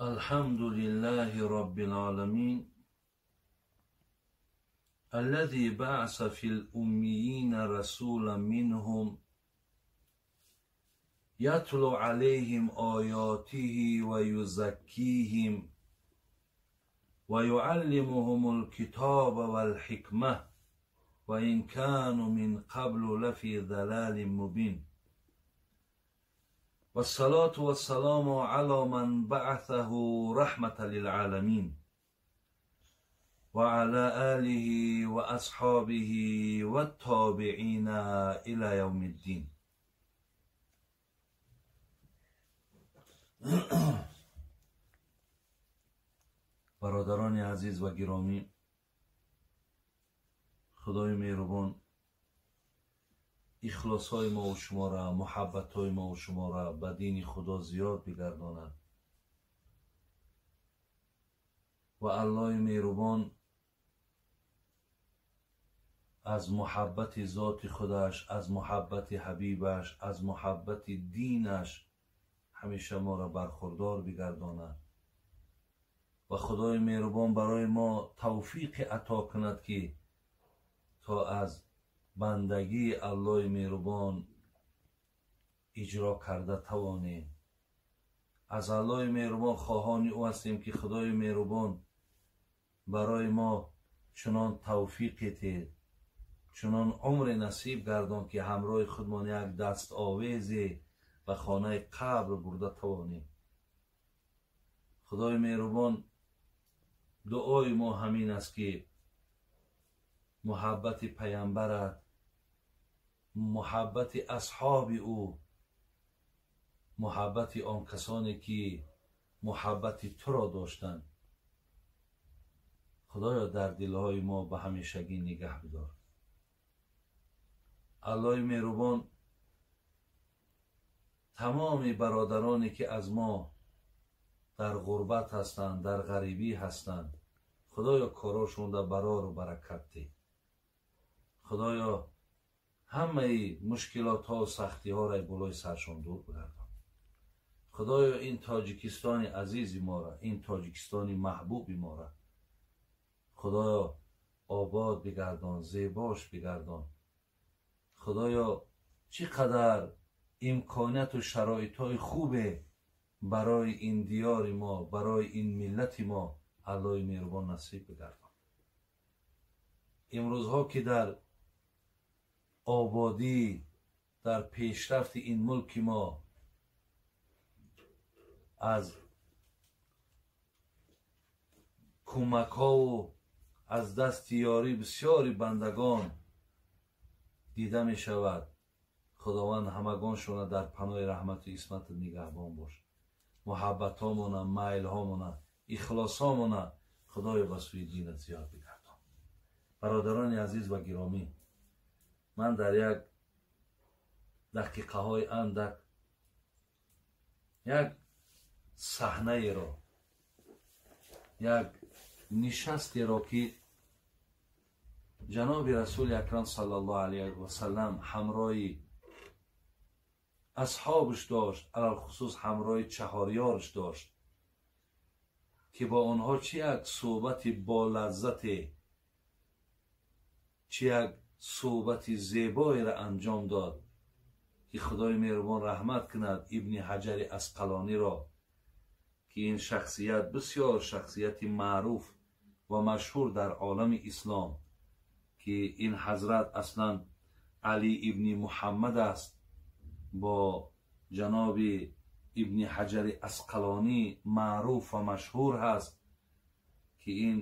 الحمد لله رب العالمين الذي بعث في الأميين رسولا منهم يتلو عليهم آياته ويزكيهم ويعلمهم الكتاب والحكمة وإن كانوا من قبل لفي ضلال مبين والصلاة والسلام على من بعثه رحمة للعالمين وعلى آله وأصحابه والتابعين إلى يوم الدين. Бародарони азиз ва гиромӣ, Худои меҳрубон ихлосҳои мову шуморо, муҳаббатҳои мову шуморо ба дини Худо зиёд бигардонад ва Аллоҳи меҳрубон аз муҳаббати зоти худаш, аз муҳаббати ҳабибаш, аз муҳаббати динаш ҳамеша моро бархурдор бигардонад ва Худои меҳрубон барои мо тавфиқе ато кунад, ки то аз бандагии Аллоҳи меҳрубон иҷро карда тавонем. Аз Аллоҳи меҳрубон хоҳони ӯ ҳастем, ки Худои меҳрубон барои мо чунон тавфиқе тед, чунон умре насиб гардон, ки ҳамроҳи худмон як даст овезе ба хонаи қабр бурда тавонем. Худои меҳрубон, дуои мо ҳамин аст, ки муҳаббати паямбарат, муҳаббати асҳоби ӯ, муҳаббати он касоне ки муҳаббати туро доштанд, Худоё дар дилҳои мо ба ҳамешагӣ нигаҳ бидор. Аллоҳи меҳрубон тамоми бародароне ки аз мо дар ғурбат ҳастанд, дар ғарибӣ ҳастанд, Худоё корошонда барору баракат деҳ. Худоё ҳамаи мушкилотҳо сахтиҳоро болои саршон дур бигардон. Худоё ин Тоҷикистони азизи моро, ин Тоҷикистони маҳбуби моро Худоё обод бигардон, зебош бигардон. Худоё чӣ қадар имконияту шароитҳои хубе барои ин диёри мо, барои ин миллати мо Аллоҳи меҳрубон насиб бигардон. Имрӯзҳо ки дар ободӣ, дар пешрафти ин мулки мо аз кӯмакҳову аз дасти ёрӣ бисёри бандагон дида мешавад, Худованд ҳамагоншона дар паноҳи раҳмату исмату нигаҳбон бош. Муҳаббатҳомона, майлҳомона, ихлосҳомона Худоё ба сӯи динат зиёд бигардон. Бародарони азиз ва гиромӣ, ман дар як дақиқаҳои андак як саҳнаеро, як нишастеро, ки ҷаноби Расули Акрам саллаллоҳу алайҳи васаллам ҳамроҳи асҳобаш дошт, алалхусус ҳамроҳи чаҳорёраш дошт, ки бо онҳо чӣ як суҳбати болаззате, чӣ як суҳбати зебоеро анҷом дод, ки Худои меҳрубон раҳмат кунад Ибни Ҳаҷари Асқалониро, ки ин шахсият бисёр шахсияти маъруф ва машҳур дар олами ислом, ки ин ҳазрат аслан Али ибни Муҳаммад аст, бо ҷаноби Ибни Ҳаҷари Асқалонӣ маъруф ва машҳур ҳаст, ки ин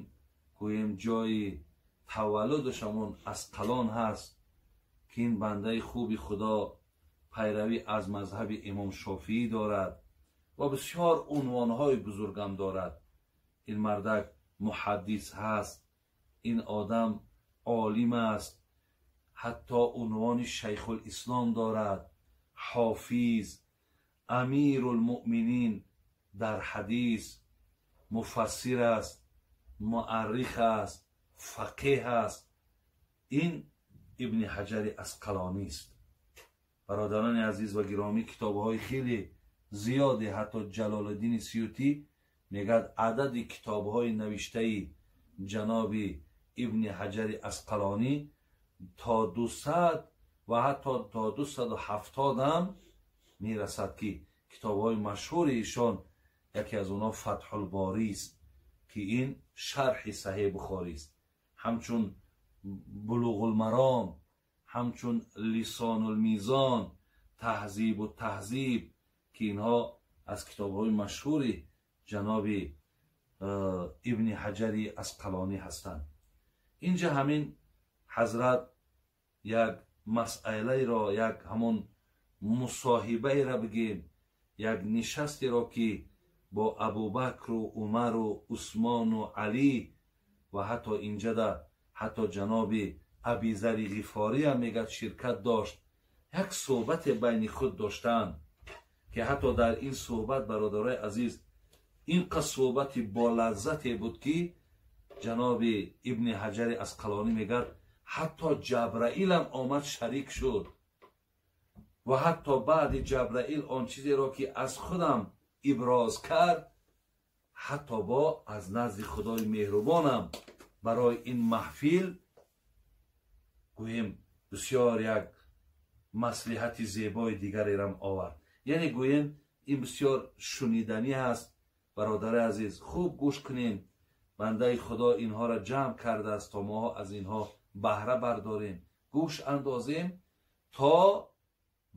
гӯем ҷои таваллудаш ҳамон Асқалон ҳаст, ки ин бандаи хуби Худо пайравӣ аз мазҳаби Имом Шофиӣ дорад ва бисёр унвонҳои бузургам дорад. Ин мардак муҳаддис ҳаст, ин одам олим аст, ҳатто унвони Шайхулислом дорад, ҳофиз, Амирулмуъминин дар ҳадис, муфассир аст, муаррих аст, фақеҳ аст. Ин Ибни Ҳаҷари Асқалонист. Бародарони азиз ва гиромӣ, китобҳои хеле зиёде, ҳатто Ҷалолиддини Сиютӣ мегӯяд адади китобҳои навиштаи ҷаноби Ибни Ҳаҷари Асқалонӣ то 200 ва ҳатто то 270 ҳам мерасад, ки китобҳои машҳури ишон яке аз онҳо Фатҳулборист, ки ин шарҳи Саҳеҳи Бухорист, ҳамчун Булуғулмаром, ҳамчун Лисонулмизон, Таҳзибу Таҳзиб, ки инҳо аз китобҳои машҳури ҷаноби Ибни Ҳаҷари Асқалонӣ ҳастанд. Инҷа ҳамин ҳазрат як масъалаеро, як ҳамон мусоҳибаеро бигем, як нишастеро ки бо Абубакру Умару Усмону Алӣ ва ҳатто инҷада ҳатто ҷаноби Абизари Ғифорӣ ҳам мегӯяд ширкат дошт, як суҳбате байни худ доштанд, ки ҳатто дар ин суҳбат, бародарои азиз, ин қад суҳбати болаззате буд, ки ҷаноби Ибни Ҳаҷари Асқалонӣ мегӯяд ҳатто Ҷабраилам омад шарик шуд ва ҳатто баъди Ҷабраил он чизеро ки аз худам иброз кард, ҳатто бо аз назди Худои меҳрубонам барои ин маҳфил гӯем бисёр як маслиҳати зебои дигарерам овард. Яъне гӯем ин бисёр шуниданӣ ҳаст. Бародари азиз, хуб гӯш кунем, бандаи Худо инҳоро ҷамъ кардааст то моҳо аз инҳо баҳра бардорем, гӯш андозем, то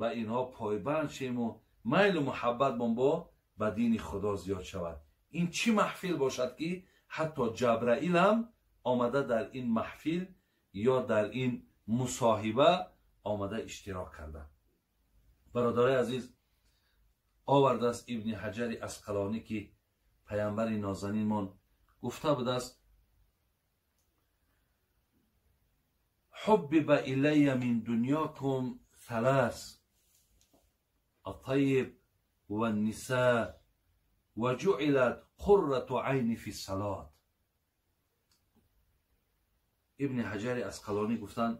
ба инҳо пойбанд шему майлу муҳаббатмон бо ба дини Худо зиёд шавад. Ин чӣ маҳфил бошад, ки ҳатто Ҷабраилам омада дар ин маҳфил ё дар ин мусоҳиба омада иштирок карда. Бародарои азиз, овардааст Ибни Ҳаҷари Асқалонӣ, ки паямбари нозанинмон гуфта будааст: حبب إلي من دنياكم ثلاث: الطيب والنساء وجعلت قرة عيني في الصلاة. Ибни Ҳаҷари Асқалонӣ гуфтанд,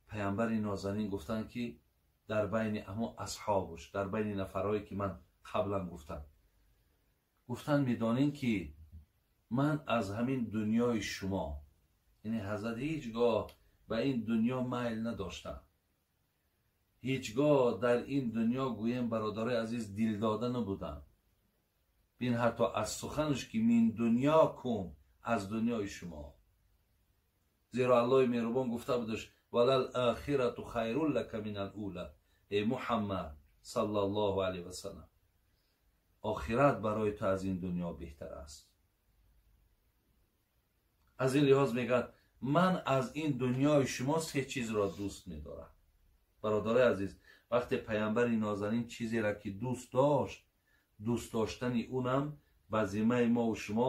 паямбари нозанин гуфтанд, ки дар байни амо асҳобуш, дар байни нафарҳое ки ман қаблан гуфтам, гуфтанд медонем ки ман аз ҳамин дунёи шумо, яъне ҳазрат ҳеҷ гоҳ ба ин дунё майл надоштам, ҳеҷ гоҳ дар ин дунё гӯем бародарои азиз дилдода набудам. Бин ҳатто аз суханаш ки мин дунёкум, аз дунёи шумо, зеро Аллоҳи меҳрубон гуфта будаш: валал охирату хайрун лака минал ула. Эй Муҳаммад саллаллоҳу алайҳи васаллам, охират барои ту аз ин дунё беҳтар аст. Аз ин лиҳоз мегӯяд ман аз ин дунёи шумо се чизро дӯст медорам. Бародарои азиз, вақте паямбари нозанин чизеро ки дӯст дошт, дӯст доштани унам ба зиммаи мову шумо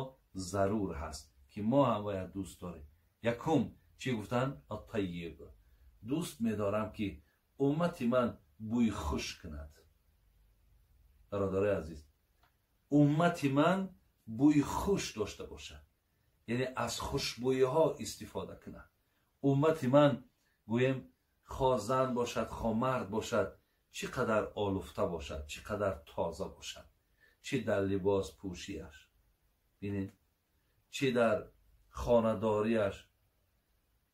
зарур ҳаст, ки мо ҳам бояд дӯст дорем. Якум чӣ гуфтанд? Аттайиб. Дӯст медорам, ки уммати ман бӯи хуш кунад. Бародарои азиз, уммати ман бӯи хуш дошта бошад, яъне аз хушбӯиҳо истифода кунад. Уммати ман гӯем хо зан бошад, хо мард бошад, чӣ қадар олуфта бошад, чӣ қадар тоза бошад, чӣ дар либос пӯшиаш, бинед, чӣ дар хонадориаш,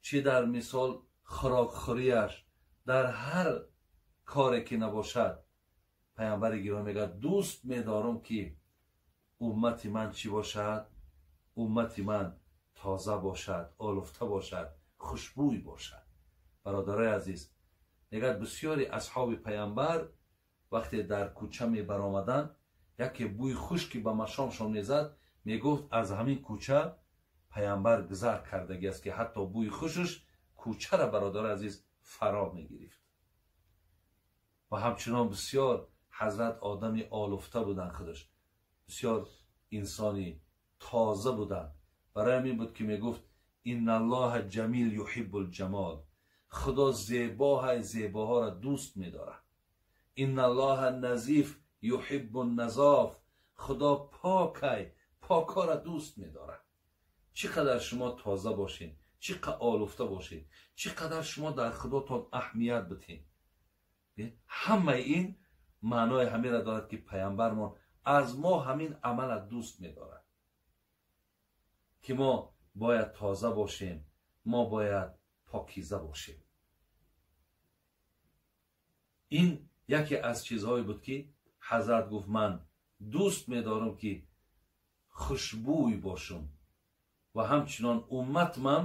чӣ дар мисол хӯрокхӯриаш, дар ҳар коре ки набошад, паямбари гиромӣ мегӯяд дӯст медорам, ки уммати ман чӣ бошад? Уммати ман тоза бошад, олуфта бошад, хушбӯй бошад. Бародарои азиз, мегӯяд бисёри асҳоби паямбар вақте дар кӯча мебаромаданд, яке бӯи хуш ки ба машомшон мезад, мегуфт аз ҳамин кӯча паямбар гузар кардагӣ аст, ки ҳатто бӯи хушаш кӯчаро, бародарои азиз, фаро мегирифт. Ва ҳамчунон бисёр ҳазрат одами олуфта буданд, худаш бисёр инсони тоза буданд. Барои ҳамин буд ки мегуфт инналлоҳа ҷамил юҳиббул ҷамол, Худо зебоҳай, зебоҳоро дӯст медорад. Инналлоҳа назиф юҳиббун назоф, Худо покай, покҳоро дӯст медорад. Чӣ қадар шумо тоза бошед, чӣ қадар олуфта бошед, чӣ қадар шумо дар Худотон аҳамият битед, Ҳамаи ин маънои ҳамеро дорад, ки паямбармон аз мо ҳамин амала дӯст медорад, ки мо бояд тоза бошем, мо бояд покиза бошем. Ин яке аз чизҳое буд, ки ҳазрат гуфт: ман дӯст медорам, ки хушбӯй бошам ва ҳамчунон уммат ман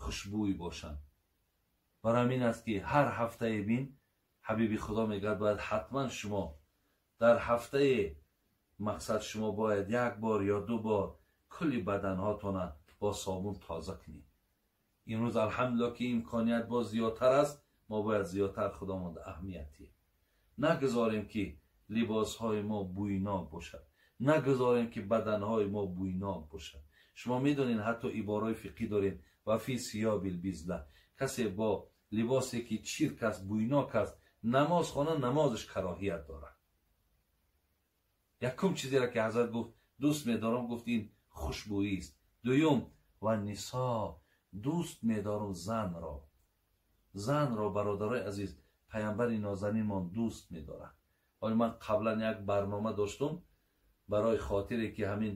хушбӯй бошанд. Барои ҳамин аст, ки ҳар ҳафтае бин ҳабиби худо мегӯяд: бояд ҳатман шумо дар ҳафтае, мақсад, шумо бояд як бор ё ду бор кулли баданҳотона бо собун тоза кунед. Имрӯз, алҳамдулилло, ки имконият боз зиёдтар аст, мо бояд зиёдтар худомонда аҳамият диҳем. Нагузорем, ки либосҳои мо бӯйнок бошад, нагузорем, ки баданҳои мо бӯйнок бошад. Шумо медонед, ҳатто ибораи фиқҳӣ дорем: ва фи сиёбил бизла. Касе бо либосе, ки чирк аст, бӯйнок аст, намоз хона, намозаш кароҳият дорад. Якум чизеро, ки ҳазрат гуфт дӯст медорам, гуфт ин хушбӯист. Дуюм, ва нисо, дӯст медорам занро. Занро, бародарои азиз, паямбари нозанинмон дӯст медорад. Ҳоло ман қаблан як барнома доштум, барои хотире ки ҳамин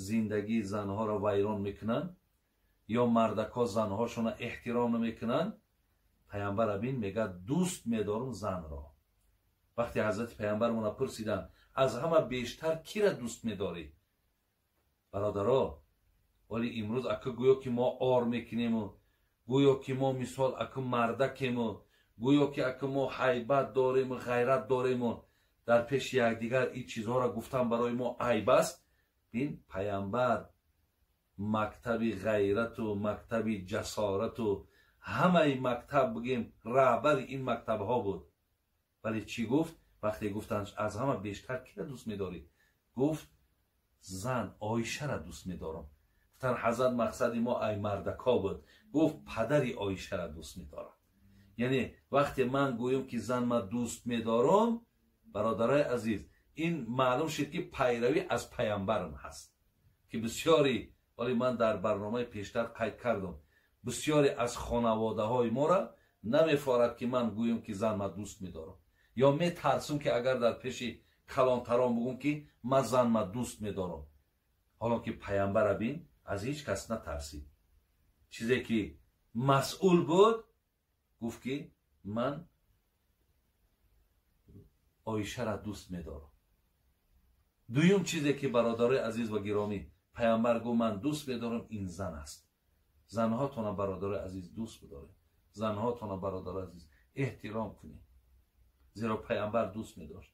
зиндагии занҳоро вайрон мекунанд ё мардакҳо занҳошонро эҳтиром намекунанд. Паямбар абин мегӯяд: дӯст медорам занро. Вақте ҳазрати паямбармона пурсиданд: аз ҳама бештар кира дӯст медорӣ, бародаро? Вале имрӯз ака гӯё ки мо ор мекунему, гӯё ки мо мисол ака мардакему, гӯё ки ака мо ҳайбат дорему, ғайрат дорему, дар пеши якдигар ин чизҳоро гуфтан барои мо айб аст. Бин, паямбар мактаби ғайрату мактаби ҷасорату ҳамаи мактаб, бигем, раҳбари ин мактабҳо буд. Вале чӣ гуфт, вақте гуфтанд: аз ҳама бештар кира дӯст медорӣ? Гуфт: зан Оишаро дӯст медорам. Гуфтанд: ҳазрат, мақсади мо ай мардакҳо буд. Гуфт: падари Оишаро дӯст медорам. Яъне вақте ман гӯям, ки зан ма дӯст медорам, бародарои азиз, ин маълум шуд, ки пайравӣ аз паямбарам ҳаст, ки бисёре, вале ман дар барномаи пештар қайд кардам, бисёре аз хонаводаҳои моро намефорад, ки ман гӯям, ки зан ма дӯст медорам, ё метарсум, ки агар дар пеши калонтарон бигӯм, ки ман зан ма дӯст медорам. Ҳоло ки паямбара бин, аз ҳеҷ кас натарсид. Чизе ки масъул буд, гуфт, ки ман Оишаро дӯст медорам. Дуюм чизе, ки, бародарои азиз ва гиромӣ, паямбар гуфт ман дӯст медорам, ин зан аст. Занҳотона, бародарои азиз, дӯст бидоред, занҳотона, бародарои азиз, эҳтиром кунед, зеро паямбар дӯст медошт,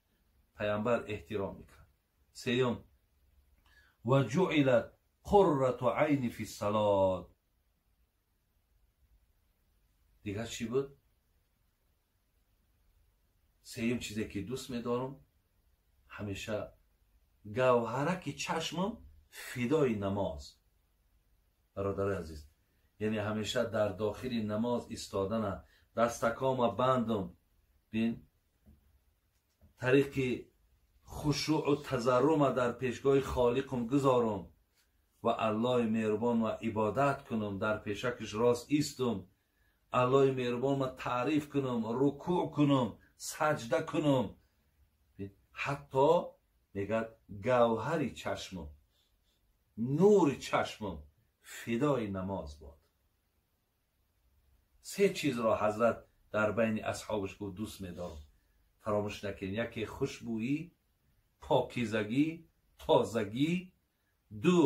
паямбар эҳтиром мекард. Сеюм, ва ҷуилат қуррату айни фи салот. Дигар чӣ буд? Сеюм чизе, ки дӯст медорам, ҳамеша гавҳараки чашмам фидои намоз. Бародарои азиз, яъне ҳамеша дар дохили намоз истодана, дастакома бандам, бин, тариқи хушӯъу тазаррума дар пешгоҳи холиқам гузорам ва Аллоҳи меҳрубон ва ибодат кунам, дар пешакаш рост истам, Аллоҳи меҳрубонма таъриф кунам, рукӯъ кунам, саҷда кунам. Ҳатто мегӯяд: гавҳари чашмам, нури чашмам фидои намоз бод. Се чизро ҳазрат дар байни асҳобаш гуфт дӯст медорам. Фаромӯш накунед: яке хушбӯӣ, покизагӣ, тозагӣ; ду,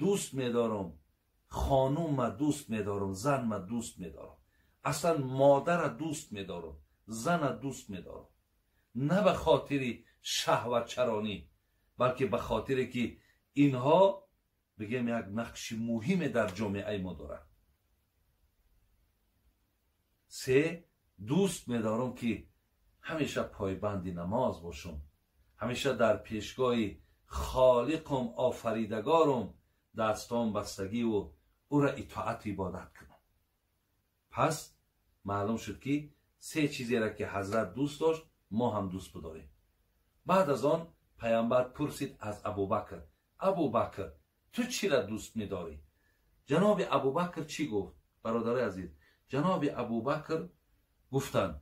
дӯст медорам хонумма, дӯст медорам занма, дӯст медорам аслан модара, дӯст медорам зана, дӯст медорам на ба хотири шаҳватчаронӣ, балки ба хотире ки инҳо, бигем, як нақши муҳиме дар ҷомеаи мо дорад. Се, дӯст медорам, ки ҳамеша пойбанди намоз бошам, ҳамеша дар пешгоҳи холиқум, офаридагорум дастон бастагиву ӯра итоату ибодат кунам. Пас маълум шуд, ки се чизеро, ки ҳазрат дӯст дошт, мо ҳам дӯст бидорем. Баъд аз он паямбар пурсид аз Абубакр: Абубакр, ту чира дӯст медорӣ? Ҷаноби Абубакр чӣ гуфт, бародари азиз? Ҷаноби Абубакр гуфтанд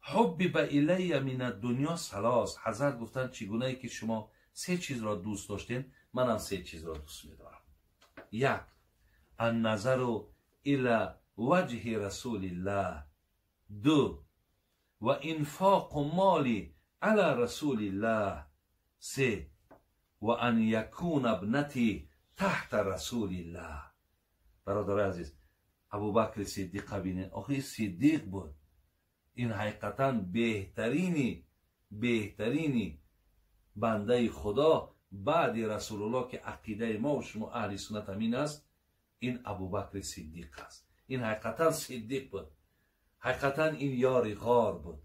حبب الی من الدنیا ثلاث. حضرت گفتند چگونه که شما سه چیز را دوست داشتین، منم سه چیز را دوست می‌دارم. یک، النظر الی وجه رسول الله. دو، و انفاق مالی علی رسول الله. سه، و ان یکون ابنتی تحت رسول الله. برادر عزیز، ابوبکر صدیق بینه، آخه صدیق بود، این حقیقتا بهترینی بنده خدا بعد رسول الله که عقیده ما و شما اهل سنت همین است، این ابوبکر صدیق است. این حقیقتا صدیق بود، حقیقتا این یار غار بود،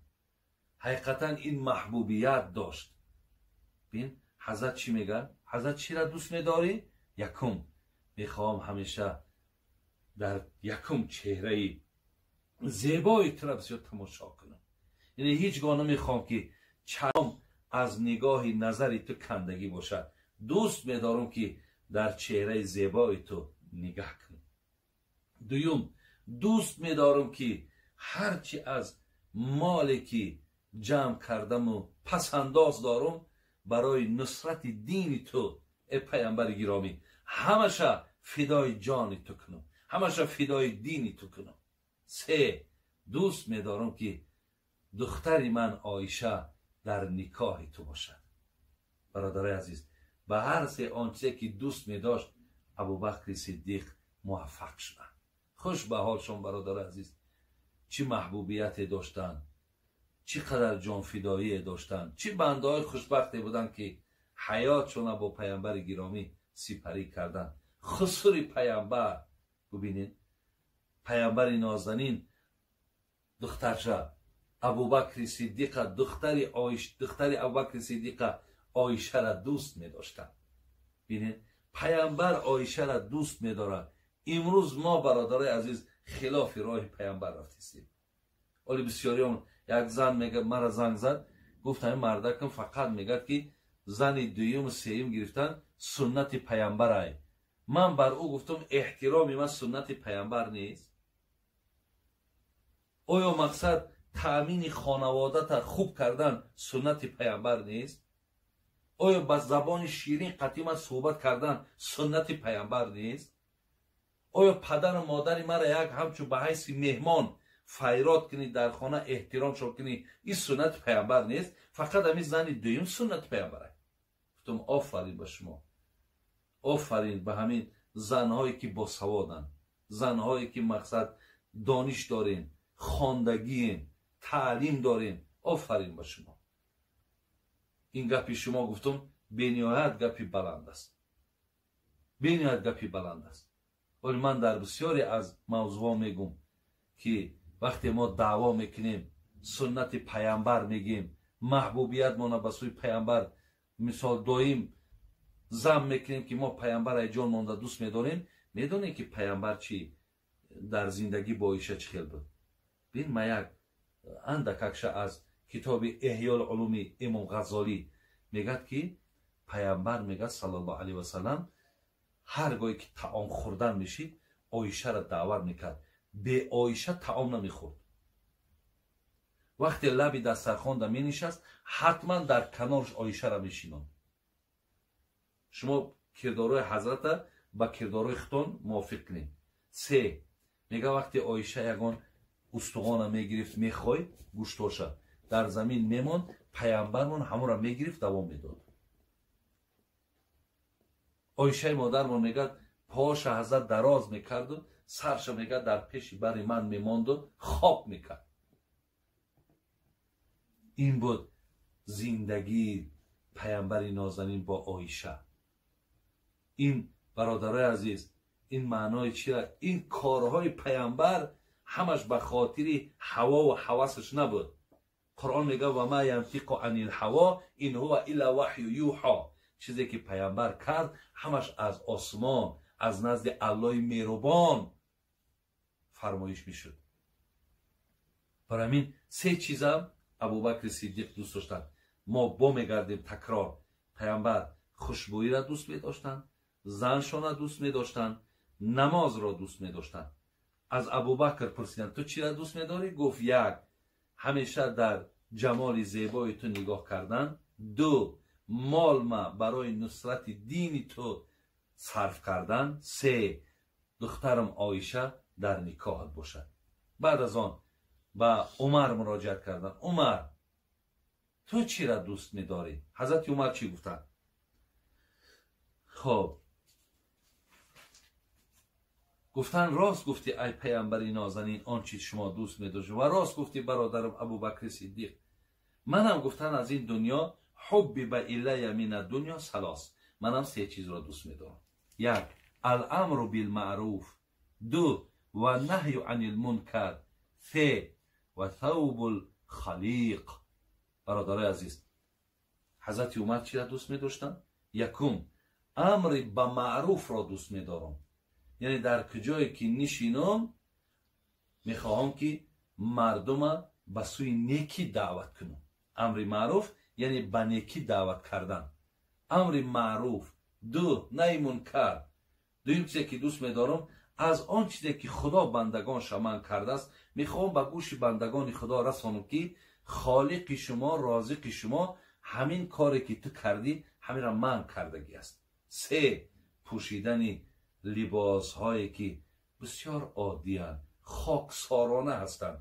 حقیقتا این محبوبیت داشت. بین حضرت چی میگن؟ حضرت چی را دوست میداری؟ یکم میخوام همیشه در یکم چهره زیبای تو را بسیار تماشا کنم، یعنی هیچگاه نمیخوام که چشم از نگاه نظری تو کندگی باشد. دوست میدارم که در چهره زیبای تو نگاه کنم. دوم، دوست میدارم که هرچی از مالی که جمع کردم و پس انداز دارم برای نصرت دین تو ای پیامبر گرامی، همشه فدای جان تو کنم، همشه فدای دین تو کنم. سه، دوست میدارم که دختر من عایشه در نکاح تو باشد. برادر عزیز، به هر سه آنچه که دوست میداشت ابوبکر صدیق موفق شدند. خوش به حالشان برادر عزیز، چه محبوبیت داشتند، چه قدر جانفدایی داشتند، چه بنده های خوشبختی بودند که حیاتشون با پیامبر گرامی سپری کردند. خسر پیامبر، ببینید پیامبر نازنین دخترش ابوبکر صدیق، دختر عایشه، دختر ابوبکر صدیق عایشه را دوست می داشتند. ببینید پیامبر عایشه را دوست می دارد. امروز ما برادرای عزیز خلاف راه پیامبر رفتیم. ولی بسیاریان یک زن میگه، مرا زنگ زد، گفت همین مردکم فقط میگه که زن دویم و سیم گرفتن سنت پیامبر ای. من بر او گفتم احترام من سنت پیامبر نیست. آیا مقصد تأمین خانواده تا خوب کردن سنت پیامبر نیست؟ آیا با زبان شیرین قطعی صحبت کردن سنت پیامبر نیست؟ آیا پدر و مادر مرا یک همچون به حیث مهمان فیراد کنی در خانه احترام شو کنی، این سنت پیامبر نیست؟ فقط همین زن دویم سنت پیامبره. گفتم آفرین به شما، آفرین به همین زنهایی که باسوادن، زنهایی که مقصد دانش دارین، خواندگیین، تعلیم دارین، آفرین به شما. این گپی شما گفتم بینهایت گپی بلند است، بینهایت گپی بلند است. ولی من در بسیاری از موضوع میگم که وقتی ما دعوا میکنیم، سنت پیامبر میگیم، محبوبیت ما به سوی پیامبر مثال دایم زم میکنیم که ما پیامبر جان مانده دوست میداریم، میدونیم که پیامبر چی در زندگی با عایشه چی خیل بود. بین ما یک اندککشه از کتاب احیاء العلوم امام غزالی میگد که پیامبر میگه صلی الله علیه و سلم هر گاهی که طعام خوردن میشید عایشه را دعوت میکرد، به عایشه طعام نمیخورد. وقتی لبی دسترخوان می نشست حتما در کنارش عایشه را میشیناند. شما کردارای حضرت با کردارای خودتون موافق کنید. سه، میگه وقتی عایشه یگان استخوان میگرفت میخوای گوشتاشه در زمین میموند، پیامبرمون همون را میگرفت دوام میداد. عایشه مادرمون میگه پاش حضرت دراز میکرد و سرش میگه در پیش بر من میماند و خواب میکرد. این بود زندگی پیامبر نازنین با عایشه. این برادرای عزیز، این معنای چی را؟ این کارهای پیامبر همش به خاطر هوا و هوسش نبود. قرآن میگه و ما ینطق عن الهوا ان هو الا وحی یوحی. چیزی که پیامبر کرد همش از آسمان، از نزد الله مهربان فرمایش میشد. برای همین سه چیزم ابوبکر صدیق دوست داشتن. ما با میگردیم تکرار، پیامبر خوشبویی را دوست میداشتن، زنشان را دوست میداشتن، نماز را دوست میداشتن. از ابوبکر پرسیدن تو چی را دوست میداری؟ گفت یک، ҳамеша дар ҷамоли зебои ту нигоҳ кардан. Ду, молма барои нусрати дини ту сарф кардан. Се, духтарам Оиша дар никоҳат бошад. Баъд аз он ба Умар муроҷиат кардан. Умар, ту чира дӯст медорӣ? Ҳазрати Умар чӣ гуфтанд? Хоб, гуфтан рост гуфтӣ ай паямбари нозанин, он чи шумо дӯст медошт, ва рост гуфтӣ бародарам Абубакри Сиддиқ. Манам гуфтан аз ин дунё ҳуббиба илая мина дунё салос, манам се чизро дӯст медорам. Як, аламру билмаъруф. Ду, ва наҳю анил мункар. Се, ва thawбул халиқ. Бародарои азиз, ҳазрати Умар чиро дӯст медоштанд? Якум, амри ба маъруфро дӯст медорам. Яъне дар куҷое ки нишинам, мехоҳам ки мардума ба сӯи некӣ даъват кунам. Амри маъруф яъне ба некӣ даъват кардан. Амри маъруф. Ду, наҳи мункар. Дуюм чизе ки дӯст медорам, аз он чизе ки Худо бандагонша ман кардааст, мехоҳам ба гӯши бандагони Худо расонам ки холиқи шумо, розиқи шумо ҳамин коре ки ту кардӣ, ҳаминро ман кардагӣ аст. Се, пӯшидани либосҳое ки бисёр оддиянд, хоксорона ҳастанд.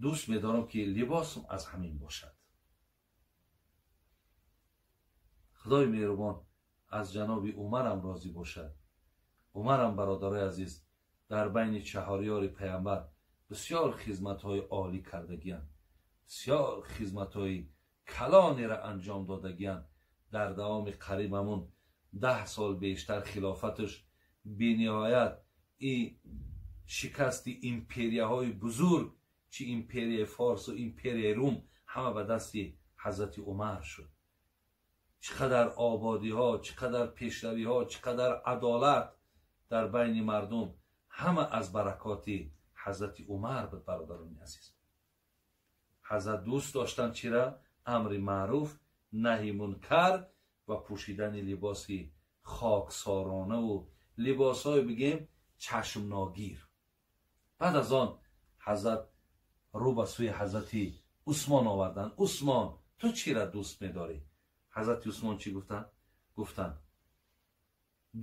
Дӯст медорам ки либосам аз ҳамин бошад. Худои меҳрубон аз ҷаноби Умарам розӣ бошад. Умарам, бародарои азиз, дар байни чаҳорёри паямбар бисёр хизматҳои олӣ кардагиянд, бисёр хизматҳои калонеро анҷом додагиянд. Дар давоми қариб ҳамун 10 сол бештар хилофаташ бениҳоят и шикасти империяҳои бузург, чи империяи Форсу империяи Рум, ҳама ба дасти ҳазрати Умар шуд. Чӣ қадар ободиҳо, чӣ қадар пешравиҳо, чӣ қадар адолат дар байни мардум, ҳама аз баракоти ҳазрати Умар буд. Бародарони азиз, ҳазрат дӯст доштанд чира? Амри маъруф, наҳи мункар ва пӯшидани либоси хоксоронаву либосҳое бигем чашмногир. Баъд аз он ҳазрат рӯ ба сӯи ҳазрати Усмон оварданд. Усмон, ту чира дӯст медорӣ? Ҳазрати Усмон чӣ гуфтанд? Гуфтанд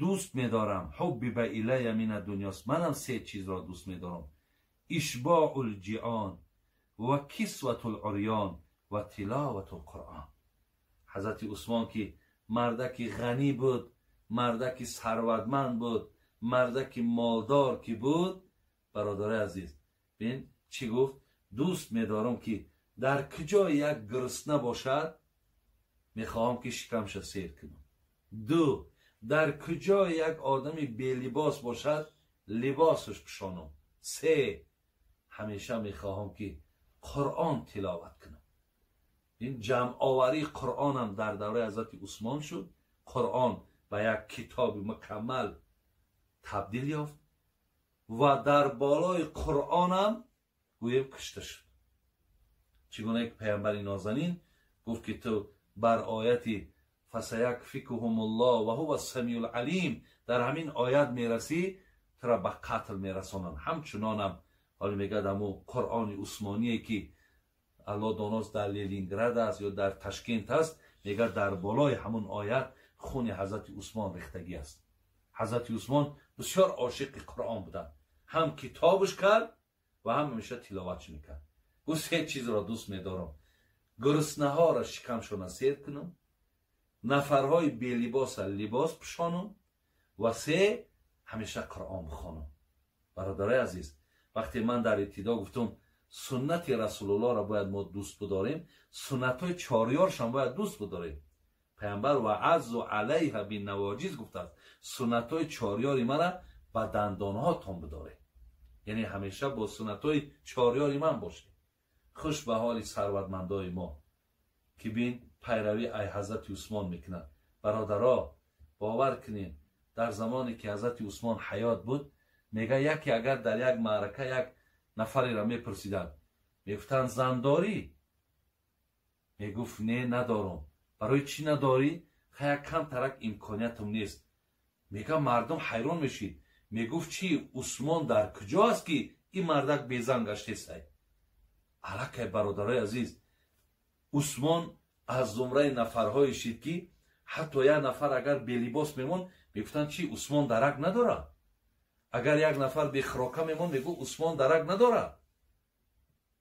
дӯст медорам, ҳуббиба илая мина дунёст, манам се чизро дӯст медорам: ишбоул ҷион ва кисватул урён ва тиловатул қуръон. Ҳазрати Усмон ки мардаки ғанӣ буд, мардаки сарватманд буд, мардаки молдор ки буд, бародарои азиз, бин чӣ гуфт? Дӯст медорам ки дар куҷо як гурусна бошад, мехоҳам ки шикамша сер кунам. Ду, дар куҷо як одами белибос бошад, либосаш пӯшонам. Се, ҳамеша мехоҳам ки Қуръон тиловат кунам. Ин ҷамъоварии Қуръонам дар давраи ҳазрати Усмон шуд. Қуръон ба як китоби мукаммал табдил ёфт ва дар болои Қуръонам гӯем кушта шуд. Чӣ гуна ки паямбари нозанин гуфт ки ту бар ояти фасаякфикуҳумуллоҳ ва ҳува самиул алим дар ҳамин оят мерасӣ, тура ба қатл мерасонанд. Ҳамчунонам ҳоло мегӯяд ҳамун Қуръони усмоние ки Аллоҳ доност дар Ленинград аст ё дар Ташкент аст, мегӯяд дар болои ҳамун оят хуни ҳазрати Усмон рехтагӣ аст. Ҳазрати Усмон бисёр ошиқи Қуръон буданд. Ҳам китобаш кард ва ҳам ҳамеша тиловатш мекард. Гуфт се чизро дӯст медорам: гуруснаҳоро шикамшона сер кунам, нафарҳои белибоса либос пӯшонам ва се, ҳамеша Қуръон бихонам. Бародарои азиз, вақте ман дар ибтидо гуфтам суннати Расулуллоҳро бояд мо дӯст бидорем, суннатҳои чорёршам бояд дӯст бидорем. Паямбар ва аззу алайҳа биннавоҷиз гуфтааст, суннатҳои чорёри мара ба дандонҳотон бидоред. Яъне ҳамеша бо суннатҳои чорёри ман бошед. Хуш ба ҳоли сарватмандои мо ки бин пайравӣ ай ҳазрати Усмон мекунад. Бародаро, бовар кунед, дар замоне ки ҳазрати Усмон ҳаёт буд, мега яке агар дар як маърака як нафареро мепурсиданд, мегуфтанд зан дорӣ? Мегуфт не, надорам. Барои чӣ надорӣ? Хая камтарак имкониятам нест. Мега мардум ҳайрон мешид. Мегуфт чӣ, Усмон дар куҷо аст ки ин мардак безан гаштесай? Аллакай бародарои азиз, Усмон аз зумраи нафарҳое шид, ки ҳатто як нафар агар белибос мемонд, мегуфтанд, чи Усмон дарак надорад. Агар як нафар бехирока мемонд, мегуфт, Усмон дарак надорад.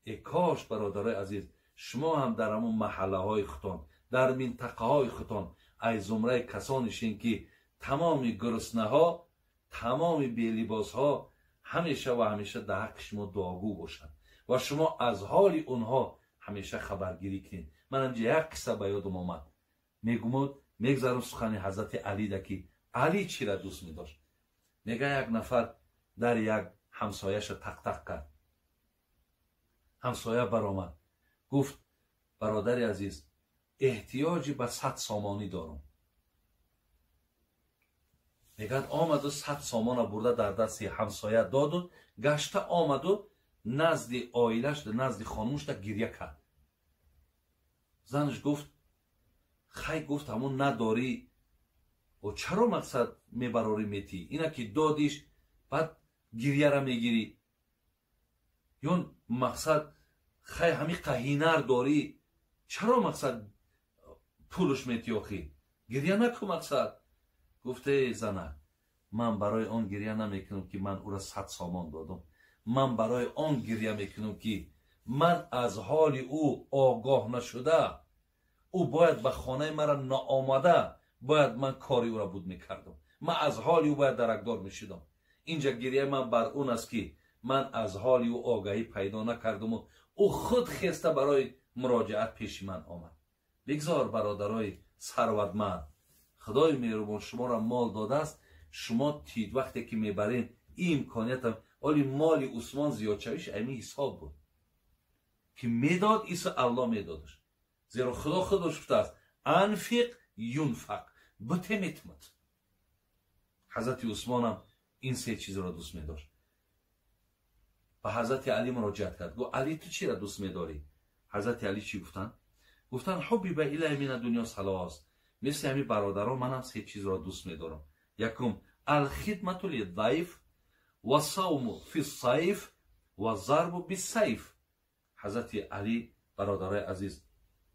Э кош, бародарои азиз, шумо ҳам дар ҳамон маҳаллаҳои худтон, дар минтақаҳои худтон аз зумраи касоне шин, ки тамоми гуруснаҳо, тамоми белибосҳо ҳамеша ва ҳамеша дар ҳаққи шумо дуогӯ бошанд ва шумо аз ҳоли онҳо ҳамеша хабаргирӣ кунед. Ман инҷа як қисса ба ёдам омад, мегумод мегзарам сухани ҳазрати Алида, ки Али чира дӯст медошт. Мега, як нафар дар як ҳамсояша тақ-тақ кард. Ҳамсоя баромад, гуфт: бародари азиз, эҳтиёҷи ба 100 сомонӣ дорам. Мегӯяд, омаду 100 сомона бурда дар дасти ҳамсоя доду гашта омаду назди оилаш, назди хонумашда гиря кард. Занаш гуфт: хай, гуфт, ҳамун надорӣ, о чаро мақсад мебарорӣ, метӣ? Ина ки додиш, баъд гирьяра мегирӣ. Ё мақсад, хай, ҳами қаҳинар дорӣ, чаро мақсад пулш метӣ? Охӣ, гирья наку. Мақсад гуфт: эй зана, ман барои он гирья намекунам, ки ман ӯра 100 сомон додам. Ман барои он гирья мекунам, ки ман аз ҳоли ӯ огоҳ нашуда, ӯ бояд ба хонаи мара наомада, бояд ман кори ӯра буд мекардам, ман аз ҳоли ӯ бояд даракдор мешудам. Инҷа гирьяи ман бар он аст, ки ман аз ҳоли ӯ огаҳӣ пайдо накардаму ӯ худ хеста барои муроҷиат пеши ман омад. Бигзор, бародарои сарватманд, Худои меҳрубон шуморо мол додааст, шумо тид вақте ки мебарен ин имкониятам. Оли моли Усмон зиёдшавиш ами ҳисоб буд, ки медод, исо Аллоҳ медодаш, зеро Худо худаш гуфтааст: анфиқ юнфақ, буте метумад. Ҳазрати Усмонам ин се чизро дӯст медошт. Ба ҳазрати Али муроҷиат кард, гуфт: Али, ту чиро дӯст медорӣ? Ҳазрати Али чӣ гуфтанд? Гуфтанд: ҳубиба илайя мина дунё салос. Мисли ҳамин бародарон манам се чизро дӯст медорам. Якум, алхидмату лидайф, ва савму фи сайф, ва зарбу бисайф. Ҳазрати Али, бародарои азиз,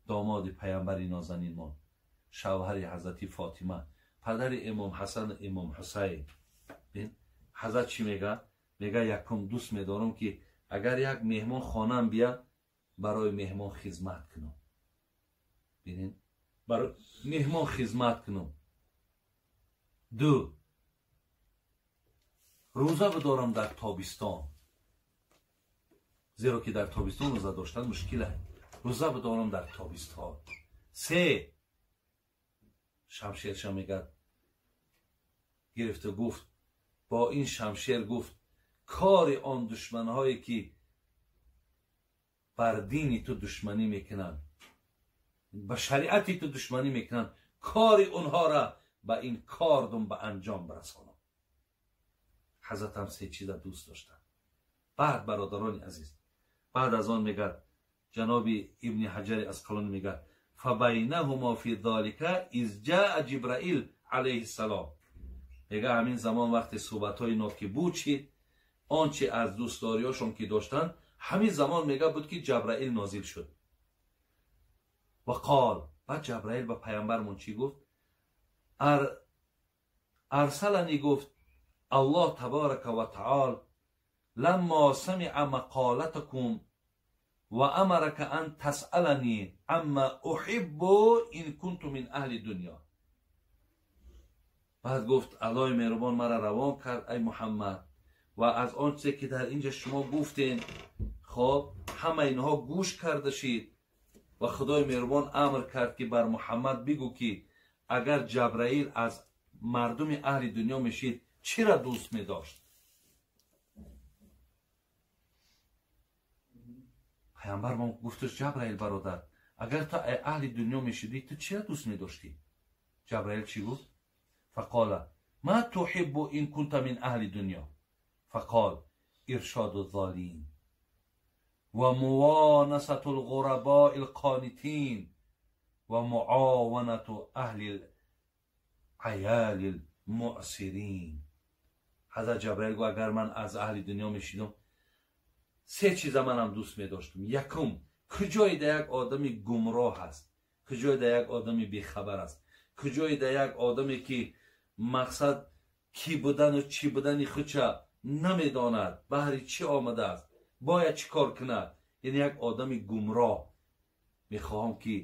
домоди паямбари нозанинмон, шавҳари ҳазрати Фотима, падари имом Ҳасан, имом Ҳусайн. Ҳазрат чӣ мега? Мега, якум дӯст медорам, ки агар як меҳмон хонам бия, барои меҳмон хизмат кунам. Бинед, барои меҳмон хизмат кунам. Ду, рӯза бидорам дар тобистон, зеро ки дар тобистон рӯза доштан мушкил аст. Рӯза бидорам дар тобистон. Се, шамшерша мегӯяд гирифта, гуфт, бо ин шамшер, гуфт, кори он душманҳое, ки бар дини ту душманӣ мекунанд, ба шариати ту душманӣ мекунанд, кори онҳоро ба ин кордум ба анҷом барасонам. Ҳазратам се чиза дӯст доштанд. Баъд, бародарони азиз, баъд аз он мегӯяд ҷаноби Ибни Ҳаҷари Асқалонӣ, мегӯяд: фабайнаҳумо фи залика из ҷаа Ҷибраил алайҳи ссалом. Мега, ҳамин замон, вақте суҳбатҳои ино ки бучид, он чи аз дӯстдориҳошон ки доштанд, ҳамин замон, мега, буд, ки Ҷабраил нозил шуд. Ва қол, баъд Ҷабраил ба паямбармон чӣ гуфт? Арсалани, гуфт, Аллоҳ табарака ва таол ламмо самиа мақолатакум ва амарака ан тасъалани амма уҳиббу ин кунту мин аҳли дунё. Баъд гуфт: Аллоҳи меҳрубон мара равон кард, ай Муҳаммад, ва аз он чизе ки дар инҷа шумо гуфтен, хоб, ҳама инҳо гӯш карда шид, ва Худои меҳрубон амр кард, ки бар Муҳаммад бигӯ, ки агар Ҷабраил аз мардуми аҳли дунё мешид, чира дӯст медошт. Паямбармон гуфташ: Ҷабраил бародар, агар ту аҳли дунё мешидӣ, ту чира дӯст медоштӣ? Ҷабраил чӣ гуфт? Фақола ма туҳиббу ин кунта мин аҳли дунё? Фақол иршоду золим ва мувонасату лғурабои лқонитин ва муованату аҳли аяли лмуъсирин. Ҳазрат Ҷабраил гуфт: агар ман аз аҳли дунё мешидам, Се чиза манам дӯст медоштум. Якум, куҷое да як одами гумроҳ аст, куҷое да як одами бехабар аст, куҷое да як одаме ки мақсад кӣ будану чӣ будани худша намедонад, баҳри чӣ омадааст, бояд чӣ кор кунад, яъне як одами гумроҳ, мехоҳам ки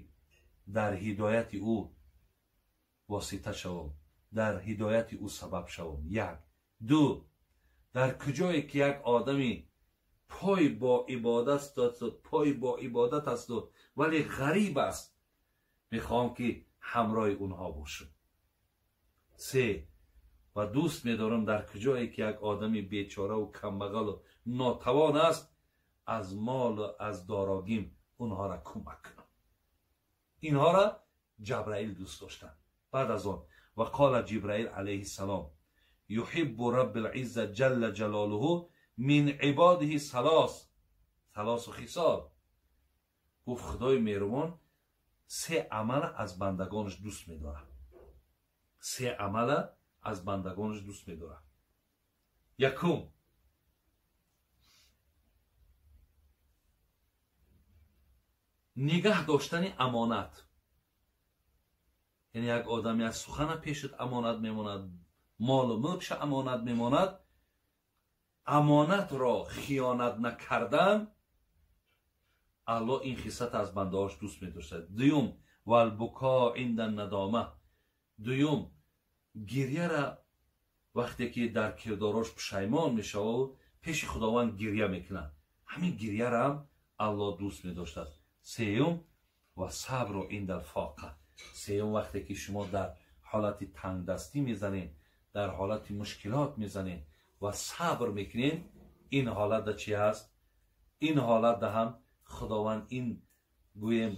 дар ҳидояти ӯ восита шавам, дар ҳидояти ӯ сабаб шавам. Як. Ду, дар куҷое ки як одами пой бо ибодат асту вале ғариб аст, мехоҳам ки ҳамроҳи онҳо бошам. Се, ва дӯст медорам дар куҷое ки як одами бечораву камбағалу нотавон аст, аз молу аз дорогим онҳоро кӯмак кунам. Инҳоро Ҷабраил дӯст доштанд. Баъд аз он ва қола Ҷибраил алайҳиссалом: юҳиббу раббил изза ҷалла ҷалолуҳу мин ибодиҳи салосу хисол. Гуфт Худои меҳрубон се амала аз бандагонаш дӯст медорад. Се амала аз бандагонаш дӯст медорад. Якум, нигаҳ доштани амонат. Яъне як одаме аз сухана пешат амонат мемонад, молу мулкша амонат мемонад, амонатро хиёнат накардан, Аллоҳ ин хислат аз бандаҳош дӯст медоштад. Дуюм, валбуко инда надома. Дуюм, гирьяра вақте ки дар кирдорош пушаймон мешавад, пеши Худованд гирья мекунад, ҳамин гирьяраам Аллоҳ дӯст медоштад. Сеюм, ва сабру инда алфоқа. Сеюм, вақте ки шумо дар ҳолати тангдастӣ мезанед, дар ҳолати мушкилот мезанед ва сабр мекунед, ин ҳолатда чи ҳаст? Ин ҳолатда ҳам Худованд ин гӯем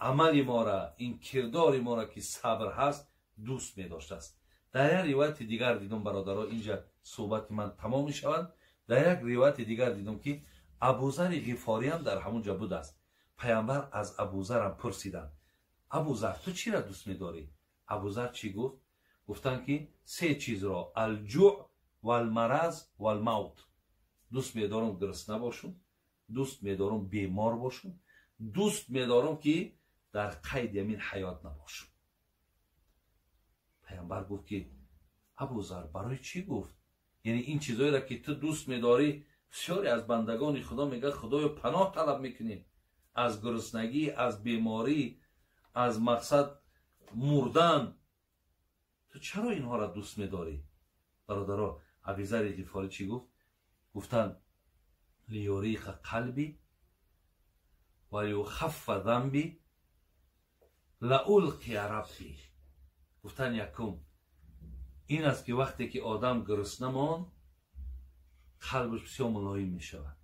амали мора, ин кирдори мора ки сабр ҳаст, дӯст медоштааст. Дар як ривояти дигар дидум, бародаро, инҷа суҳбати ман тамом мешавад. Дар як ривояти дигар дидум ки Абузари Ғифориам дар ҳамон ҷо будааст. Паямбар аз Абузарам пурсиданд: Абузар, ту чиро дӯст медорӣ? Абузар чӣ гуфт? Гуфтанд ки се чизро: алҷӯъ валмараз валмавт. Дӯст медорам гурусна бошум, дӯст медорам бемор бошум, дӯст медорам ки дар қайди ҳамин ҳаёт набошум. Паямбар гуфт ки Абузар, барои чӣ гуфт? Яъне ин чизоеро ки ту дӯст медорӣ, бисёре аз бандагони Худо мегӯяд Худоё паноҳ талаб мекунем аз гуруснагӣ, аз беморӣ, аз мақсад мурдан. Ту чаро инҳоро дӯст медорӣ? Бародаро, Абизари Ғифорӣ чӣ гуфт? Гуфтанд: лиюриқа қалби ва юхаффа замби лаулқия рабби. Гуфтанд якум ин аст ки вақте ки одам гурусна монд, қалбаш бисёр мулоим мешавад.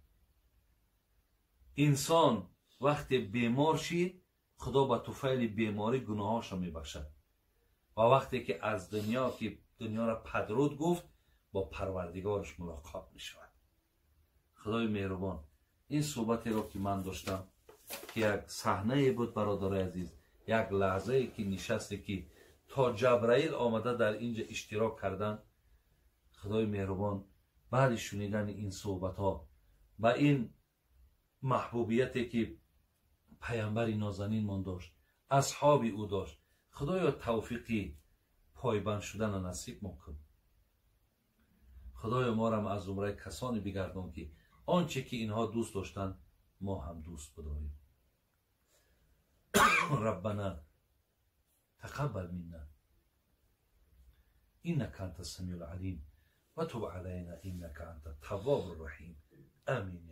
Инсон вақте бемор шид, Худо ба туфайли беморӣ гуноҳҳошро мебахшад. Ва вақте ки аз дунё ки дунёро падруд гуфт, бо Парвардигораш мулоқот мешавад. Худои меҳрубон, ин суҳбатеро ки ман доштам, ки як саҳнае буд, бародарои азиз, як лаҳзае ки нишасте ки то Ҷабраил омада дар инҷа иштирок кардан, Худои меҳрубон баъди шунидани ин суҳбатҳо ба ин маҳбубияте ки паямбари нозанинмон дошт, асҳоби ӯ дошт, Худоё тавфиқи пойбанд шудана насибмон кун. Худоё морам аз зумраи касоне бигардон ки он че ки инҳо дӯст доштанд, мо ҳам дӯст бидорем. Раббана тақаббал минна иннака анта самиул алим ва туб алайна иннака анта таввобур раҳим. Амин.